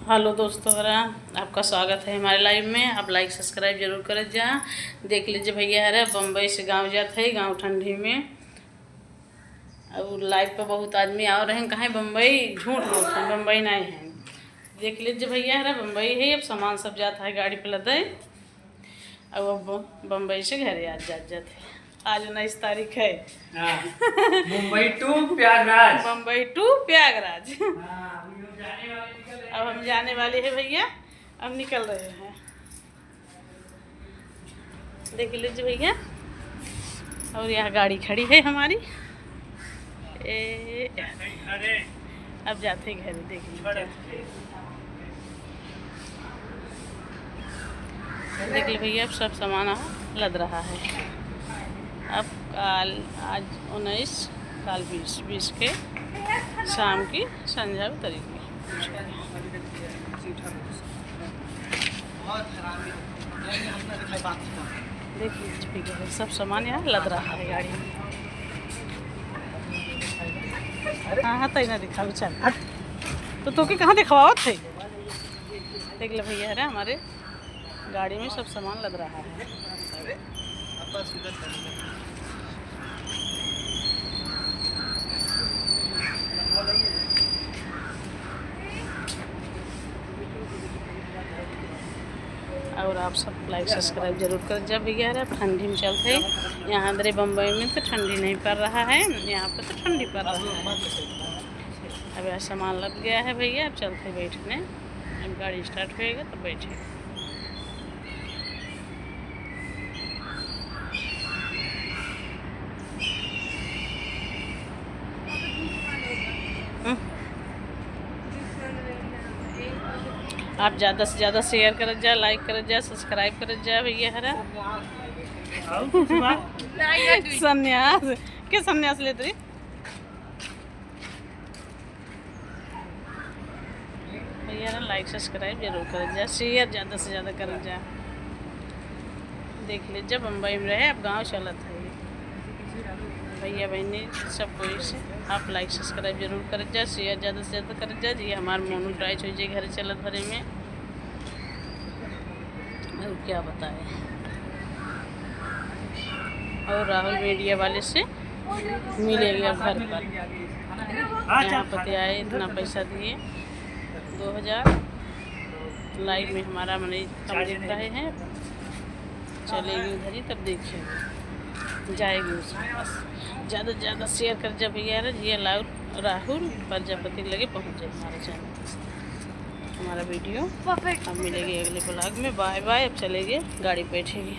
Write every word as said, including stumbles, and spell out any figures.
हेलो दोस्तों हरा, आपका स्वागत है हमारे लाइव में। आप लाइक सब्सक्राइब जरूर करत जा। देख लीजिए भैया हरा, बम्बई से गाँव जात है, गाँव ठंडी में। अब लाइव पे बहुत आदमी आ रहे हैं, कहाँ बम्बई? झूठ बोलते हैं, बम्बई नहीं है। देख लीजिए भैया हरा, बम्बई है। अब सामान सब जाता है गाड़ी पे लदे। अब, अब बम्बई से घरे आज जात जात है। आज उन्नीस तारीख है। हाँ। मुंबई to प्रयागराज। बम्बई to प्रयागराज। हाँ, अभी हम जाने वाले निकल रहे हैं। अब हम जाने वाले हैं भैया, अब निकल रहे हैं। देख लीजिए भैया, और यहाँ गाड़ी खड़ी है हमारी। ए, अब जाते घरे, देख लीजिए। देख लीजिए भैया, अब सब सामान अब लद रहा है। अब काल, आज उन्नीस, काल बीस, बीस के शाम की संझा उतरेगी। देख लीजिए भैया, सब सामान यहाँ लद रहा है गाड़ी में। हाँ, हाँ, तई ना दिखावे, चल, हट। तो तोके कहाँ दिखवावत है? देख ले भैया, अरे हमारे गाड़ी में सब सामान लद रहा है। और आप सब लाइक सब्सक्राइब जरूर कर जा भैया। अरे अब ठंडी में चलते हैं यहाँ, अंदर बम्बई में तो ठंडी नहीं पड़ रहा है, यहाँ पे तो ठंडी पड़ रहा है। अब यहाँ सामान लद गया है भैया, अब चलते हैं बैठने, अब गाड़ी स्टार्ट होएगा तब बैठेंगे। हम्म। आप ज्यादा से ज्यादा शेयर करत जा, लाइक करत जा, सब्सक्राइब करत जा भैया हरा। संन्यास के संन्यास लेत रही। भैया ना लाइक सब्सक्राइब जरूर करत जा, शेयर ज्यादा से ज्यादा करत जा। देख ले, जब बम्बई में रहे, अब गाँव चलत है। भैया बहनी सब कोई से आप लाइक सब्सक्राइब जरूर करत जा, शेयर ज्यादा से ज्यादा करत जा। जी हमार मोनोटाइज हो जाए, घर चलत भरे में। और क्या बताए, और राहुल मीडिया वाले से मिलेंगे अब घर पर। यहाँ पति आए, इतना पैसा दिए, दो हजार। लाइव में हमारा मने कम देख रहे हैं, चलेगी उधर ही, तब देखेंगे, जाएगी उसमें। बस ज़्यादा से ज़्यादा शेयर कर जा भैया, ये लाहौल राहुल प्रजापति लगे पहुँच जाए हमारा चैनल। हमारा वीडियो अब मिलेगी अगले ब्लॉग में। Bye bye. अब चलेगी, गाड़ी बैठेगी।